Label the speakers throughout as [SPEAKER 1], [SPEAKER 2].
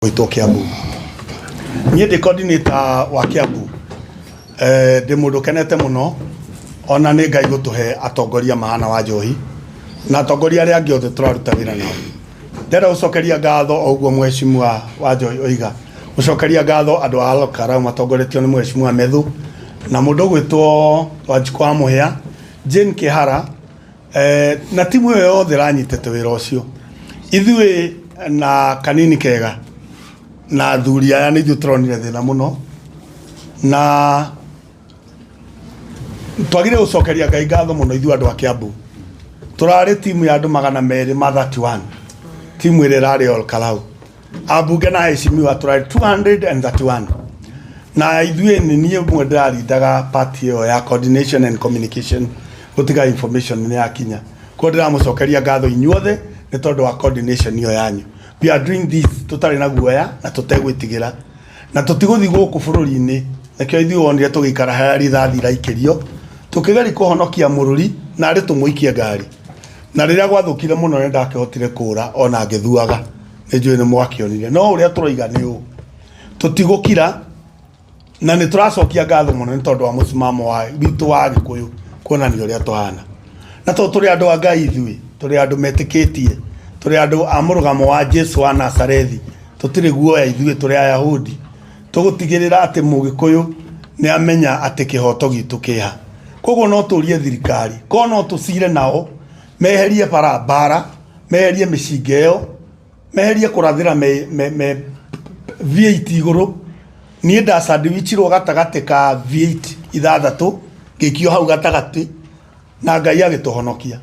[SPEAKER 1] Gwĩtwo Kiambu. Niĩ ndĩ coordinator wa Kiambu. Eh, ndĩ mũndũ ũkenete mũno ona nĩ Ngai gũtũhe atongoria mahana wa Njohi na atongoria arĩa angĩ othe tũraruta wĩra nao. Ndĩrenda gũcokeria ngatho o ũguo mheshimiwa wa Njohi oiga, gũcokeria ngatho andũ a Olkalau matongoretio nĩ mheshimiwa Methu na mũndũ ũgwĩtwo Wanjikũ wa Mũhĩa, Jane Kĩhara Eh, na timu ĩyo yothe ĩranyitĩte wĩra ũcio ithuĩ na kanini kega na athuri aya nĩ ithuĩ tũronire thĩna mũno na twagire gũcokeria Ngai ngatho mũno ithuĩ andũ a Kiambu tũrarĩ timu ya andũ 231 timu ĩrĩa ĩrarĩ Ol Kalou ambunge na aheshimiwa tũrarĩ 231 na ithuĩ nĩ niĩ ũmwe ndĩrarindaga part ĩyo ya coordination and communication gũtiga information nĩ yakinya koguo ndĩramũcokeria ngatho inyuothe nĩ tondũ wa coordination ĩyo yanyu. We are doing this tũtarĩ na guoya na tũtegwĩtigĩra na tũtigũthiĩ gũkũ bũrũri-inĩ nĩkĩo ithuĩ wonire tũgĩikara harĩa rithathi iraikĩrio tũkĩgeria kũhonokia mũrũri na arĩ tũmũikie ngari na rĩrĩa gwathũkire mũno nĩ ndakĩhotire kũra ona ngĩthuaga nĩ njũĩ nĩ mwakĩonire no ũrĩa tũroiga nĩ ũũ tũtigũkira na nĩ tũracokia ngatho mũno nĩ tondũ wa mũsimamo wa witũ wa Gĩkũyũ kuonania ũrĩa tũhana na tondũ tũrĩ andũ a Ngai ithuĩ tũrĩ andũ metĩkĩtie tũrĩ andũ a mũrũgamo wa Jesu wa Nazarethi tũtirĩ guoya ithuĩ tũrĩ Ayahudi tũgũtigĩrĩra atĩ mũgĩkũyũ nĩ amenya atĩ kĩhoto gitũ kĩha koguo no tũrie thirikari korwo no tũcire nao meherie barabara meherie mĩcinga ĩyo meherie kũrathĩra me, me, me V8 igũrũ niĩ ndacandwichirwo gatagatĩ ka V8 ithathatũ ngĩikio hau gatagatĩ na Ngai agĩtũhonokia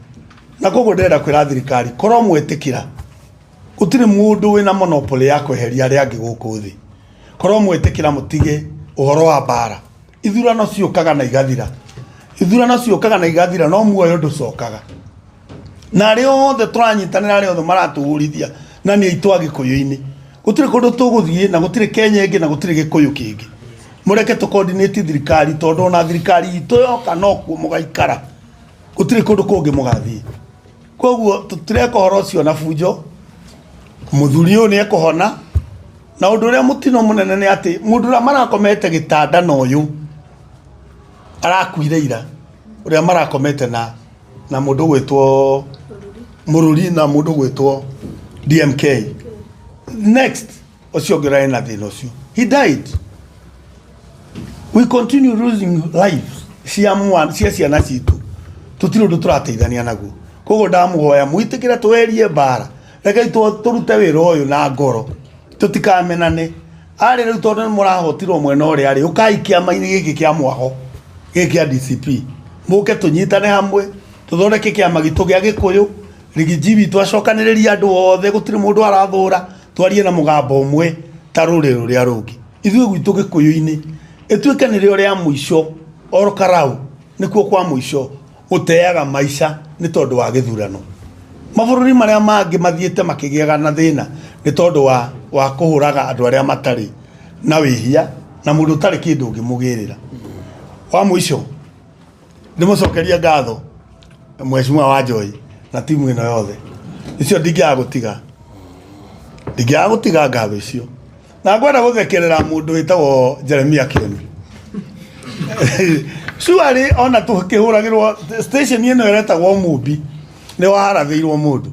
[SPEAKER 1] na koguo ndĩrenda kwĩra thirikari korwo mwĩtĩkĩra gũtirĩ mũndũ wĩna monopoly ya kweheria arĩa angĩ gũkũ thĩ korwo mwĩtĩkĩra mũtige ũhoro wa mbara ithurano ciũkaga na igathira ithurano ciũkaga na igathira no muoyo ndũcokaga na arĩa othe tũranyitanĩra arĩa othe maratũhũrithia na nĩ aitũ agĩkũyũ-inĩ gũtirĩ kũndũ tũgũthiĩ na gũtirĩ Kenya ĩngĩ na gũtirĩ gĩkũyũ kĩngĩ mũreke tũ coordinate thirikari tondũ ona thirikari itũ yoka nokuo mũgaikara gũtirĩ kũndũ kũngĩ mũgathiĩ koguo tũtireka ũhoro ũcio na bunjo mũthuri ũyũ nĩ ekũhona na ũndũ ũrĩa mũtino mũnene nĩ atĩ mũndũ ũrĩa marakomete gĩtanda na ũyũ arakuire ira ũrĩa marakomete na na mũndũ gwĩtwo mũrũri na mũndũ gwĩtwo DMK next ũcio ũngĩ ũrarĩ na thĩna ũcio he died we continue losing lives cia mwana cia ciana citũ tũtirĩ ũndũ tũrateithania naguo koguo ndamũhoya mwĩtĩkĩre twerie mbara rekei tũrute wĩra ũyũ na ngoro tũtikamenane arĩ rĩu tondũ nĩ mũrahotirwo mwena ũrĩa rĩ ũkai kĩama-inĩ gĩkĩ kĩa mwaho gĩkĩ kĩa DCP mũke tũnyitane hamwe tũthondeke kĩama gitũ gĩa gĩkũyũ rigiji witũ acokanĩrĩrie andũ othe gũtirĩ mũndũ arathũra twarie na mũgambo ũmwe ta rũrĩrĩ rũrĩa rũngĩ ithuĩ gwitũ gĩkũyũ-inĩ ĩtuĩke nĩrĩo rĩa mũico Olkalau nĩkuo kwa mũico gũteaga maica nĩ tondũ wa gĩthurano mabũrũri marĩa mangĩ mathiĩte makĩgĩaga na thĩna nĩ tondũ wa, wa kũhũraga andũ arĩa matarĩ na wĩhia na mũndũ ũtarĩ kĩndũ ũngĩmũgĩrĩra wa mũico ndĩmũcokerie ngatho mheshimiwa wa Joy na timu ĩno yothe icio ndingĩaga gũtiga ndingĩaga gũtiga ngatho icio na ngwenda gũthekerera mũndũ wĩtagwo Jeremia Kĩoni Surely ona tũkĩhũragĩrwo station ĩno ĩretagwo Mũmbi nĩ warathĩirwo mũndũ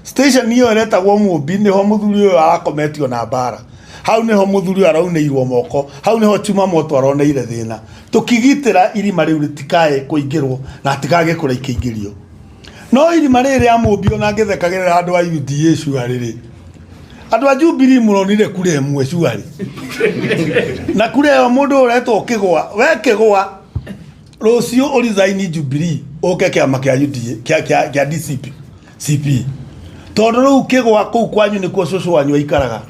[SPEAKER 1] station ĩyo ĩretagwo Mũmbi nĩho mũthuri ũyũ arakometio na mbara hau nĩho mũthuri ũyũ araunĩirwo moko hau nĩho chuma moto aroneire thĩna tũkĩgitĩra irima rĩu rĩtikae kũingĩrwo na hatikage kũrĩa ikĩingĩrio no irima rĩrĩ rĩa Mũmbi ona ngĩthekagĩrĩra andũ a UDA surely rĩ andũ a Jubilee mũronire kura ĩmwe surely na kura ĩyo mũndũ ũretwo kĩgwa we kĩgwa rũciũ ũrisaini Jubilee ũke kĩama kĩa UDA kĩa kĩa kĩa DCP CP tondũ rĩu kĩgwa kũu kwanyu nĩkuo cũcũ wanyu aikaraga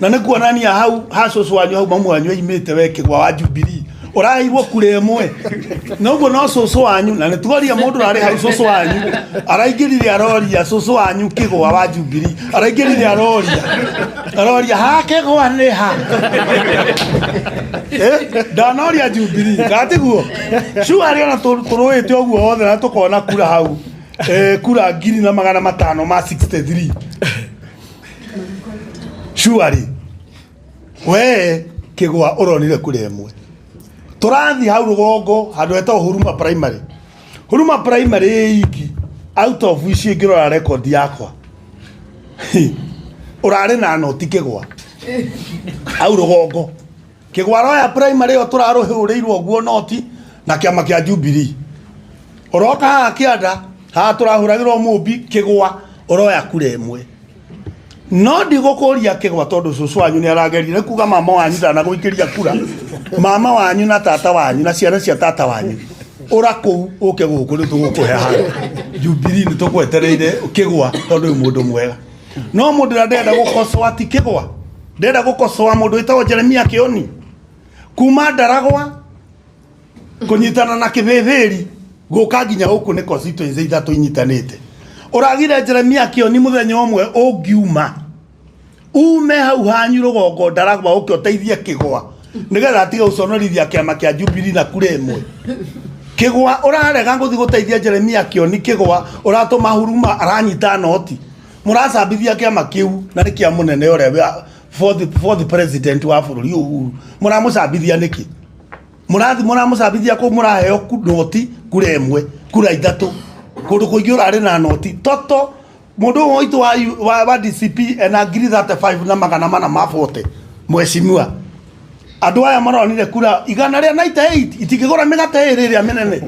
[SPEAKER 1] na nĩ kuonania hau ha cũcũ wanyu hau mamu wanyu aimĩte we kĩgwa wa Jubilee ũraheirwo kura ĩmwe na ũguo no cũcũ wanyu na nĩ tuoria mũndũ ũrarĩ hau cũcũ wanyu araingĩrire aroria cũcũ wanyu kĩgwa wa Jubilee araingĩrire aroria aroria ha kĩgwa nĩ ha Eh, ndanoria Jubilee gatiguo cuarĩ ona tũrũĩte ũguo othe na tũkona kura hau eh, kura 1563 surely. We Kĩgwa ũronire kura ĩmwe. Tũrathiĩ hau rũgongo handũ hetagwo Huruma Primary. Huruma Primary ĩ iki out of icio ingĩrora record yakwa ũrarĩ na noti Kĩgwa hau rũgongo. Kĩgwa Royal Primary ĩyo tũrarũhũrĩirwo ũguo noti na kĩama kĩa Jubilee. Ũroka haha kĩanda haha tũrahũragĩrwo mũmbi Kĩgwa ũroya kura ĩmwe. No ndigũkũria Kĩgwa tondũ cũcũ wanyu nĩ aragerire kuga mama wanyu ndanagũikĩria kura. Mama wanyu na tata wanyu na ciana cia tata wanyu ũra kũu ũke gũkũ nĩ tũgũkũhe handũ. Jubilee nĩ tũgwetereire Kĩgwa tondũ wĩ mũndũ mwega. No mũndũ ũrĩa ndĩrenda gũkocoa ti Kĩgwa. Ndĩrenda gũkocoa mũndũ wĩtagwo Jeremia Kĩoni kuma Ndaragwa kũnyitana na kĩbĩbĩri gũka nginya gũkũ nĩ constituency ithatũ inyitanĩte. Ũragire Jeremia Kĩoni mũthenya ũmwe ũngiuma ume hau hanyu rũgongo Ndaragwa ũke ũteithie Kĩgwa nĩgetha atige gũconorithia kĩama kĩa Jubilee na kura ĩmwe. Kĩgwa ũrarega gũthiĩ gũteithia Jeremia Kĩoni Kĩgwa ũratũma Huruma aranyita noti. Mũracambithia kĩama kĩu na nĩ kĩa mũnene ũrĩa wa fourth president wa bũrũri Uhuru. Mũramũcambithia nĩkĩ? Mũrathi mũramũcambithia kũu mũraheo noti kura ĩmwe kura ithatũ kũndũ kũingĩ ũrarĩ na noti toto mũndũ ũmwe witũ wa DCP ena ngiri 35 na magana mana ma 40 mheshimiwa. Andũ aya maronire kura igana rĩa 98 itingĩgũra mĩgate ĩrĩ ĩrĩa mĩnene.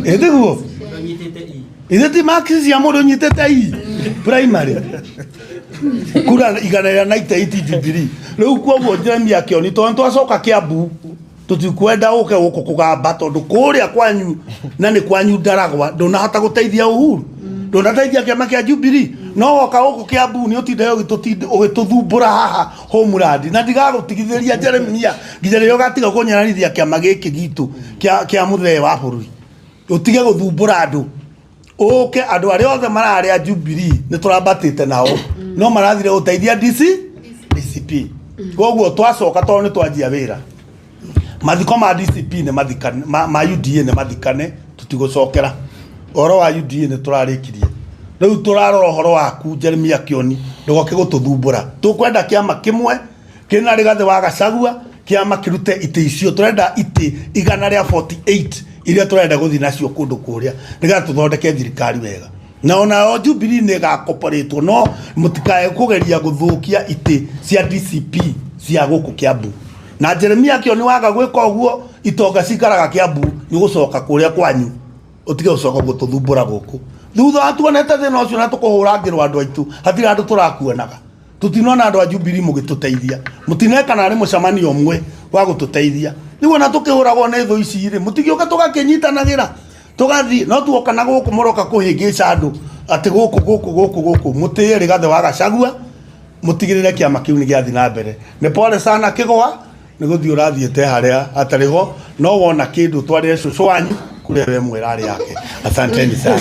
[SPEAKER 1] Ĩtiguo? Ithe ti marks cia mũndũ ũnyitĩte I primary. Kura igana rĩa 98 Jubilee. Rĩu koguo Jeremia Kĩoni tondũ twacoka Kiambu tũtikwenda ũke gũkũ kũgamba tondũ kũrĩa kwanyu na nĩ kwanyu Ndaragwa ndũnahota gũteithia Uhuru ndũnateithia kĩama kĩa Jubilee no woka gũkũ Kiambu nĩ ũtinde ũgĩtũthumbũra haha homeland na ndigagũtigithĩria Jeremia nginya rĩrĩa ũgatiga kũnyararithia kĩama gĩkĩ gitũ kĩa mũthee wa bũrũri. Ũtige gũthumbũra andũ ũke andũ arĩa othe mararĩ a Jubilee nĩ tũrambatĩte nao no marathire gũteithia DCP koguo twacoka tondũ nĩ twanjia wĩra mathiko ma DCP nĩ mathikane ma UDA nĩ mathikane tũtigũcokera ũhoro wa UDA nĩ tũrarĩkirie rĩu tũrarora ũhoro waku Jeremia Kĩoni ndũgoke gũtũthumbũra tũkwenda kĩama kĩmwe kĩna Rigathĩ wa Gachagua kĩama kĩrute itĩ icio tũrenda itĩ igana rĩa 48 iria tũrenda gũthiĩ nacio kũndũ kũrĩa nĩgetha tũthondeke thirikari wega na onao Jubilee nĩ ĩgakoporetwo no mũtikae kũgeria gũthũkia itĩ cia DCP cia gũkũ Kiambu na Jeremia Kĩoni waga gwĩka ũguo itonga cikaraga Kiambu nĩ ũgũcoka kũrĩa kwanyu ũtige gũcoka gũtũthumbũra gũkũ thutha wa tuonete thĩna ũcio na tũkũhũrangĩrwo andũ aitũ hatirĩ andũ tũrakuonaga Tũtinona andũ a Jubilee mũgĩtũteithia. Mũtineka narĩ mũcemanio ũmwe wa gũtũteithia. Rĩu ona tũkĩhũragwo nĩ thũ ici rĩ, mũtigĩũka tũgakĩnyitanagĩra tũgathiĩ, no tuoka na gũkũ mũroka kũhĩngĩca andũ atĩ gũkũ gũkũ gũkũ gũkũ. Mũtĩye Rigathĩ wa Gachagua, mũtigĩrĩre kĩama kĩu nĩ gĩathiĩ na mbere. Nĩ pole sana Kĩgwa, nĩ gũthiĩ ũrathiĩte harĩa hatarĩ ho, no wona kĩndũ twarĩre cũcũ wanyu kũrĩa we mwĩra arĩ yake. Asanteni sana.